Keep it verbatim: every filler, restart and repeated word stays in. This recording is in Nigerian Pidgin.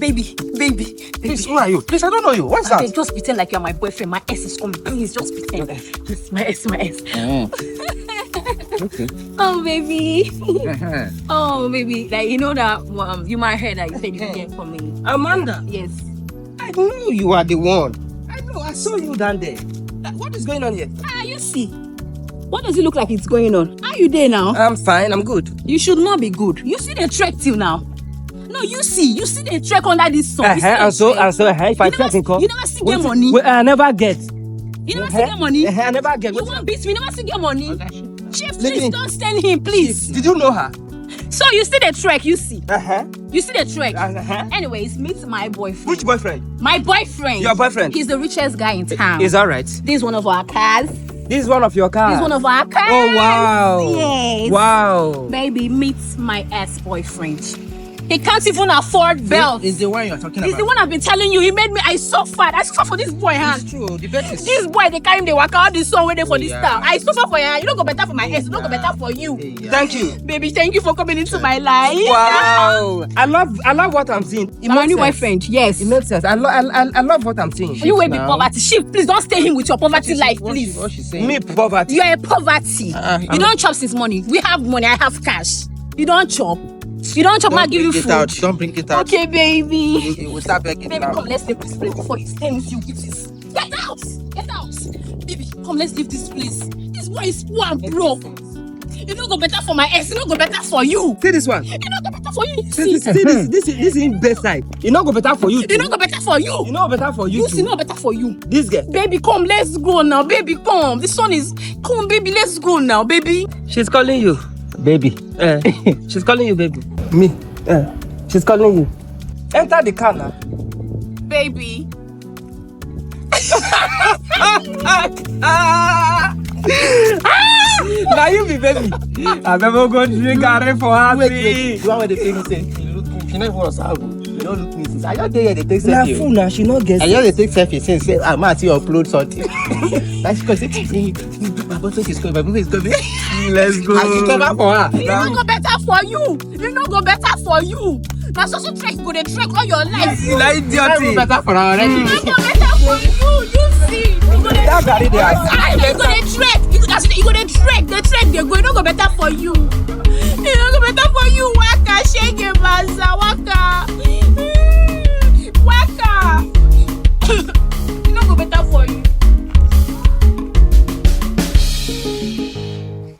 Baby, baby, Please, who are you? Please, I don't know you. What's that? Just pretend like you're my boyfriend. My ex is coming. Please, just pretend. My ex, my ex. Okay. Oh, baby. Oh, baby. Like, you know that um, human hair that you said you could get for me. Amanda, Yes. I know you are the one. I know. I saw you down there. Uh, What is going on here? Ah, you see. What does it look like it's going on? How you there now? I'm fine. I'm good. You should not be good. You see the trek till now. No, you see. You see the trek under this sun. You see Uh-huh, the and so trek. and so, uh, if I You never, check in call, you never see get wait, money. Wait, I never get. You never see get money. Uh-huh, I never get. You Wait, won't beat me. You never see get money. Chief, Lady. Please don't send him, please. Did you know her? So you see the trek. You see. Uh-huh. You see the trek. Uh-huh. Anyways, meet my boyfriend. Which boyfriend? My boyfriend. Your boyfriend? He's the richest guy in town. Is that right? This is one of our cars. This is one of your cars. This is one of our cars. Oh wow! Yes. Wow! Baby, meet my ex-boyfriend. He can't even afford belt. Is the one you're talking He's the about. One I've been telling you. He made me. I suffered. I suffer for this boy hand. It's true. The bet is. This boy, they carry him, they work out this song where they for this Yeah. town. I suffer for him. You don't go better for my ex. You don't go better for you. Yeah. Thank you. Baby, thank you for coming into my life. Wow! I love I love what I'm seeing. It My makes new sense. Boyfriend, yes. It makes sense. I, lo- I, I, I love what I'm seeing. You will be Now. Poverty. Chief, please don't stay him with your poverty What is- life, what please. Is, what she's saying. Me poverty. You're a poverty. Uh-uh, You don't chop since morning. We have money. I have cash. You don't chop. You don't chop. I Don't give you bring it food. Out. Don't bring it out. Okay, baby. You, you will start begging Baby, now. Come, let's leave this place before he stains you with this. Get out! Get out! Baby, come, let's leave this place. This boy is poor and broke. You don't go better for my ex. You don't go better for you. See this one. You don't go better for you. See this. See this. This is this is in best side. You not go better for you. You don't go better for you. You not better for you. You see, Too. Not better for you. This girl. Baby, come, let's go now. Baby, come. The sun is come, baby. Let's go now, baby. She's calling you, baby. Eh, she's calling you, baby. Me. Eh, she's calling you. Enter the car now. Baby. Now you be baby. I never go drink garri for her. Wait, wait. The one where they take me say, you look me. She never was out. You don't look me since. I just dey here. They take Na selfie. Fool now, she not get. I just dey take selfie since. Say, I might see upload something. That's because my boyfriend is coming. My boyfriend is coming. Let's go. I should cover for her. You no go better for you. You no go better for you. Na so so trek go dey trek all your life. Like That will dirty. Better for her already. E no go better for you. You see. You go dey That garri dey outside. You go dey trek. You go dey trek. The trek dey go. E no go better for you.